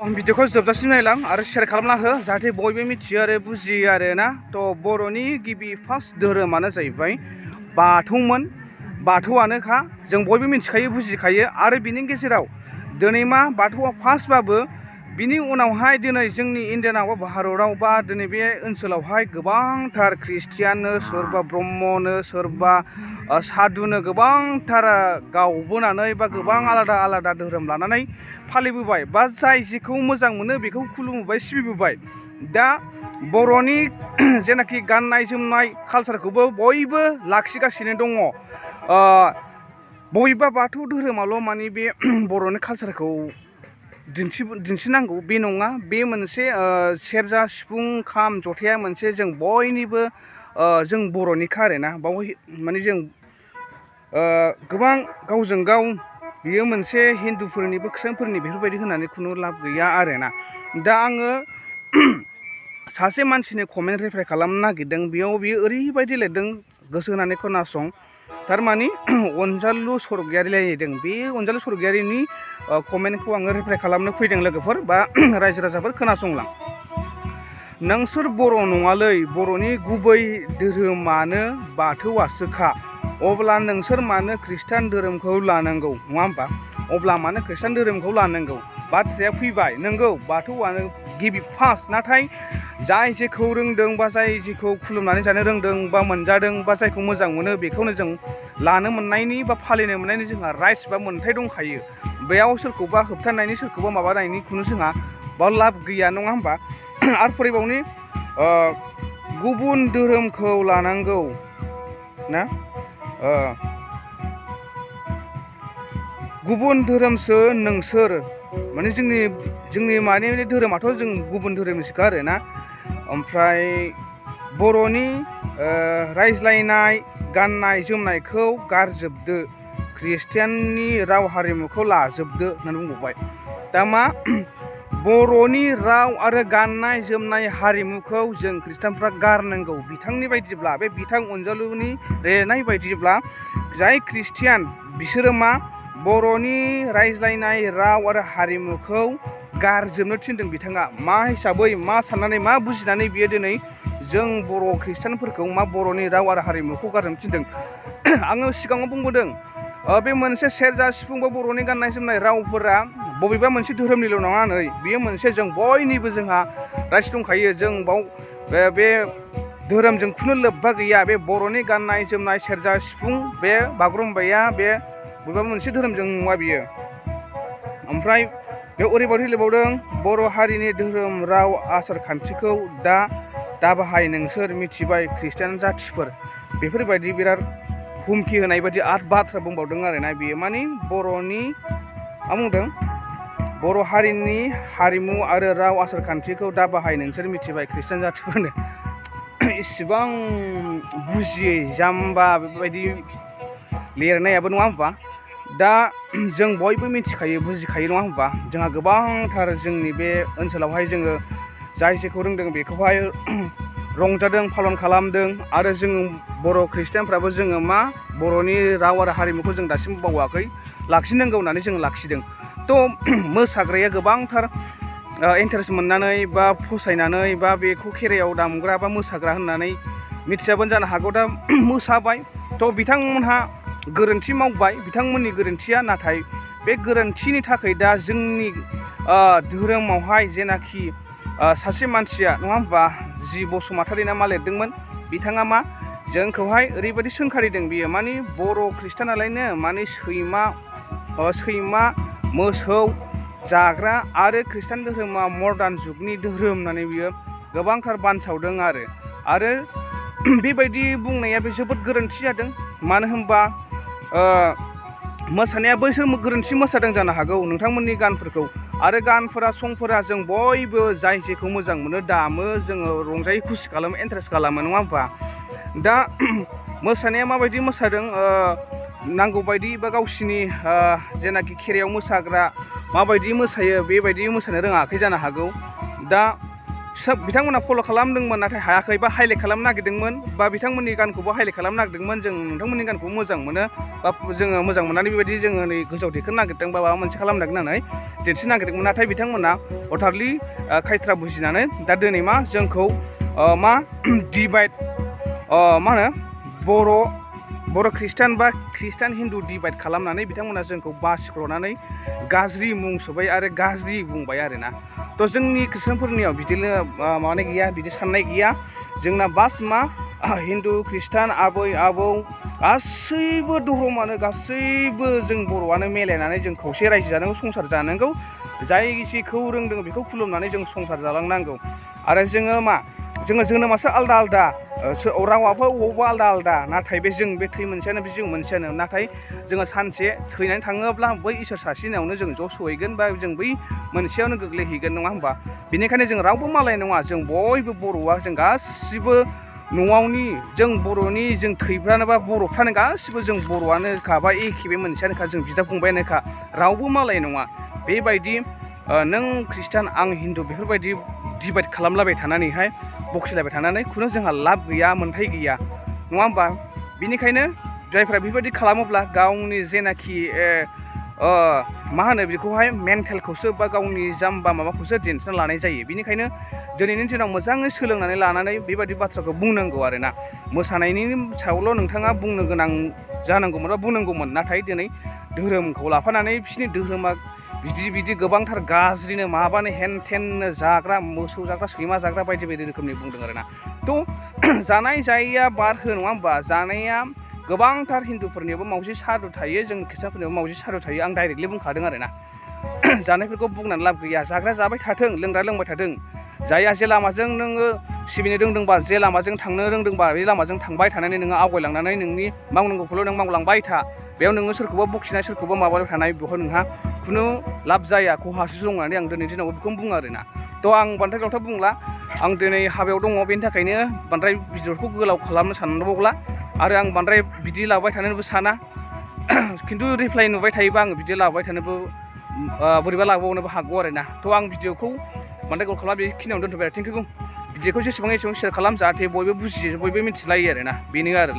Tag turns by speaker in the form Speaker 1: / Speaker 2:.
Speaker 1: भिडिअखौ जोबजासिम नायलां आरो शेयार खालामना हो जाहाथे बयबो मिथियो आरो बुजियो आरो ना। थ' बर'नि गिबि फार्स्ट धोरोमानो जाहैबाय बाथौमोन। बाथौआनोखा जों बयबो मिथिखायो बुजिखायो आरो बिनि गेजेराव दिनै मा बाथौआ फार्स्टबाबो बिनि उनावहाय दिनै जोंनि इण्डियानाव बा भारताव बा दिनै बे ओनसोलावहाय गोबांथार ख्रिस्टियाननो सोरबा ब्रह्मनो सोरबा सादुनो गोबांथार गावबोनानै बा गोबां आलादा आलादा धोरोम लानानै फालिबोबाय बा जाय जेखौ मोजां मोनो बेखौ खुलुमबोबाय सिबिबोबाय। दा बर'नि जेनाखि गाननाय जोमनाय कालसारखौबो बयबो लाखिगासिनो दङ। बबेबा बाथौ धोरोमाल' माने बे बर'नि कालसारखौ दिन्थिनांगौ बे नङा। बे मोनसे सेरजा सिफुं खाम जथाया मोनसे जों बयनिबो जों बर'निखा आरोना। बावहाय माने जों गोबां गावजों गाव बियो मोनसे हिन्दुफोरनि बा ख्रिस्टानफोरनि बेफोरबायदि होननानै खुनु लाब गैया आरोना। दा आङो सासे मानसिनि कमेन्ट रिप्लाइ खालामनो नागिरदों। बेयाव बियो ओरैबायदि लिरदों गोसो होनानै खोनासं। थारमाने अनजालु सरगियारि लिरदों। बे अनजालु सरगियारिनि कमेन्टखौ आङो रिप्लाइ खालामनो फैदों लोगोफोर बा रायजो राजाफोर खोनासंलां। नोंसोर बर' नङालै, बर'नि गुबै धोरोमानो बाथौआसोखा। अब्ला नोंसोर मानो खृष्टान धोरोमखौ लानांगौ नङा होमबा? अब्ला मानो खृष्टान धोरोमखौ लानांगौ? बाथ्राया फैबाय नंगौ बाथौआनो गिबि फार्स्ट। नाथाय जाय जेखौ रोंदों बा जाय जेखौ खुलुमनानै जानो रोंदों बा मोनजादों बा जायखौ मोजां मोनो बेखौनो जों लानो मोननायनि बा फालिनो मोननायनि जोंहा राइट्स बा मोन्थाय दंखायो। बेयाव सोरखौबा होबथानायनि सोरखौबा माबानायनि खुनु जोंहा बाव लाब गैया नङा होमबा? आरो फरायबावनि गुबुन धोरोमखौ लानांगौ ना, गुबुन धोरोमसो नोंसोर माने जोंनि माने धोरोमाथ' जों गुबुन धोरोमनिसोखा आरोना। ओमफ्राय बर'नि रायज्लायनाय गाननाय जोमनायखौ गारजोबदो, ख्रिस्टियाननि राव हारिमुखौ लाजोबदो होननानै बुंबावबाय। दा मा बर'नि राव आरो गाननाय जोमनाय हारिमुखौ जों ख्रिस्टानफ्रा गारनांगौ। बिथांनि बायदिब्ला बे बिथां अनजालुनि लिरनाय बायदिब्ला जाय ख्रिस्टियान बिसोरो मा बर'नि रायज्लायनाय राव आरो हारिमुखौ गारजोबनो थिनदों। बिथाङा मा हिसाबै मा साननानै मा बुजिनानै बियो दिनै जों बर' ख्रिस्टानफोरखौ मा बर'नि राव आरो हारिमुखौ गारजोबनो थिनदों? आङो सिगाङाव बुंबोदों बे मोनसे सेरजा सिफुं बा बर'नि गाननाय जोमनाय रावफोरा बबेबा मोनसे धोरोमनिल' नङा नै, बेयो मोनसे जों बयनिबो जोंहा राइट्स दंखायो। जों बाव बे धोरोमजों खुनु लोब्बा गैया। बे बर'नि गाननाय जोमनाय सेरजा सिफुं बे बागुरुम्बाया बे बबेबा मोनसे धोरोमजों नङा बियो। ओमफ्राय बेयाव ओरैबायदि लिरबावदों बर' हारिनि धोरोम राव आसार खान्थिखौ दा बाहाय नोंसोर मिथिबाय ख्रिस्टान जाथिफोर। बेफोरबायदि बिराद हुमखि होनाय बायदि आरो बाथ्रा बुंबावदों आरोना। बेयो माने बर'नि मा बुंदों, बर' हारिनि हारिमु आरो राव आसार खान्थिखौ दा बाहाय नोंसोर मिथिबाय ख्रिस्टान जाथिफोरनो। इसिबां बुजियै जाम्बा बेबायदि लिरनायाबो नङा होमबा? दा जों बयबो मिथिखायो बुजिखायो नङा होमबा? जोंहा गोबांथार जोंनि बे ओनसोलावहाय जोङो जाय जेखौ रोंदों बेखौहाय रंजादों पालन खालामदों। आरो जों बर' ख्रिस्टियानफ्राबो जोङो मा बर'नि राव आरो हारिमुखौ जों दासिमबो बावाखै, लाखिनांगौ होननानै जों लाखिदों। थ' मोसाग्राया गोबांथार इन्टारेस्ट मोननानै बा फसायनानै बा बेखौ खेराइयाव दामग्रा बा मोसाग्रा होननानै मिथियाबो जानो हागौ। दा मोसाबाय थ' बिथांमोनहा गोरोन्थि मावबाय, बिथांमोननि गोरोन्थिया। नाथाय बे गोरोन्थिनि थाखाय दा जोंनि धोरोमावहाय जेनाखि सासे मानसिया नङा होमबा, जि बसुमतारी ना मा लिरदोंमोन, बिथाङा मा जोंखौहाय ओरैबायदि सोंखारिदों। बियो माने बर' ख्रिस्टानालायनो माने सैमा मोसौ जाग्रा आरो खृष्टान धोरोमा मर्दान जुगनि धोरोम होननानै बियो गोबांथार बानसावदों। आरो बेबायदि बुंनाया बे जोबोद गोरोन्थि जादों। मानो होनबा मोसानाया बैसोर गोरोन्थि मोसादों जानो हागौ नोंथांमोननि गानफोरखौ। आरो गानफोरा संफोरा जों बयबो जाय जेखौ मोजां मोनो दामो, जोङो रंजायो खुसि खालामो इन्टारेस्ट खालामो नङा होमबा? दा मोसानाया माबायदि मोसादों नांगौ बायदि बा गावसिनि जेनाखि खेराइयाव मोसाग्रा माबायदि मोसायो बेबायदि मोसानो रोङाखै जानो हागौ। दा बिथांमोना फल' खालामदोंमोन नाथाय हायाखै बा हाइलाइट खालामनो नागिरदोंमोन बा बिथांमोननि गानखौबो हाइलाइट खालामनो नागिरदोंमोन जों नोंथांमोननि गानखौ मोजां मोनो बा जोङो मोजां मोननानै बेबायदि जोङो नै गोजौआव दैखोनो नागिरदों बा माबा मोनसे खालामनो नागिरनानै दिन्थिनो नागिरदोंमोन नाथाय बिथांमोना हथारलि खायथ्रा बुजिनानै दा दिनै मा जोंखौ मा डिभाइड मा होनो बर' खृष्टान बा खृष्टान हिन्दु डिभाइड खालामनानै बिथांमोना जोंखौ बासिख्र'नानै गाज्रि मुं सुबाय आरो गाज्रि बुंबाय आरोना थ' जोंनि खृष्टानफोरनियाव बिदिनो माने गैया बिदि साननाय गैया जोंना बास मा हिन्दु खृष्टान आबै आबौ गासैबो धर्मानो गासैबो जों बर'आनो मिलायनानै जों खौसे रायजो जानांगौ संसार जानांगौ जाय जेखौ रोंदों बेखौ खुलुमनानै जों संसार जालांनांगौ आरो जोङो मा जोङो जोनोमासो आलदा आलदा रावाबो बबावबा आलदा आलदा नाथाय बे थै मोनसेयानो बे जिउ मोनसेयानो नाथाय जोङो सानसे थैनानै थाङोब्ला बै इसोर सासेनावनो जों ज' सहैगोन बा जों बै मोनसेयावनो गोग्लैहैगोन नङा होमबा बेनिखायनो जों रावबो मालाय नङा जों बयबो बर'आ जों गासिबो न'आवनि जों बर'नि जों थैफ्रानोबा बर'फ्रानो गासिबो जों बर'आनोखा बा एखे बे मोनसेयानोखा जों बिदा फंबायानोखा रावबो मालाय नङा बेबायदि नों खृष्टान आं हिन्दु बेफोरबायदि डिभाइड खालामलाबाय थानानैहाय बखिलायबाय थानानै खुनु जोंहा लाब गैया मोन्थाय गैया नङा होमबा बेनिखायनो जायफ्रा बेबायदि खालामोब्ला गावनि जेनाखि मा होनो बेखौहाय मेन्टेलखौसो बा गावनि जाम्बा माबाखौसो दिन्थिना लानाय जायो बेनिखायनो दिनैनि दिनाव मोजाङै सोलोंनानै लानानै बेबायदि बाथ्राखौ बुंनांगौ आरोना मोसानायनि सायावल' नोंथाङा बुंनो गोनां जानांगौमोन बा बुंनांगौमोन नाथाय दिनै धोरोमखौ लाफानानै बिसोरनि धोरोमा बिदि गोबांथार गाज्रिनो माबानो हेन थेननो जाग्रा मोसौ जाग्रा सैमा जाग्रा बायदि बायदि रोखोमनि बुंदों आरोना थ' जानाय जायैया बाद हो नङा होमबा जानाया गोबांथार हिन्दुफोरनियावबो मावजि सादु थायो जों खृष्टानफोरनियावबो मावजि सादु थायो आं डाइरेक्टलि बुंखादों आरोना जानायफोरखौ बुंनानै लाब गैया जाग्रा जाबाय थाथों लोंग्रा लोंबाय थाथों जायहा जे लामाजों नोङो सिबिनो रोंदोंबा जे लामाजों थांनो रोंदोंबा बे लामाजों थांबाय थानानै नोङो आवगायलांनानै नोंनि मावनांगौखौल' नों मावलांबाय था बेयाव नोङो सोरखौबा बखिनाय सोरखौबा माबाबाय थानाय बेवहाय नोंहा खुनु लाब जाया खहासो दं होननानै आं दिनै दिनावबो बेखौनो बुङो आरोना थ' आं बांद्राय गोलावथा बुंला आं दिनै हाबायाव दङ बेनि थाखायनो बांद्राय भिडिअखौ गोलाव खालामनो सानबावला आरो आं बांद्राय बिदि लाबाय थानोबो साना खिन्थु रिप्लाइ नुबाय थायोबा आङो बिदि लाबाय थानोबो बोरैबा लाबावनोबो हागौ आरोना थ' आं भिडिअखौ बांद्राय गोलाव खालाम बेखिनियावनो दोनथ'बाय आरो थेंक इउ भिडिअखौ जेसेबां एसेबां शेयार खालाम जाहाथे बयबो बुजियो बयबो मिथिलायो आरोना बेनो आरो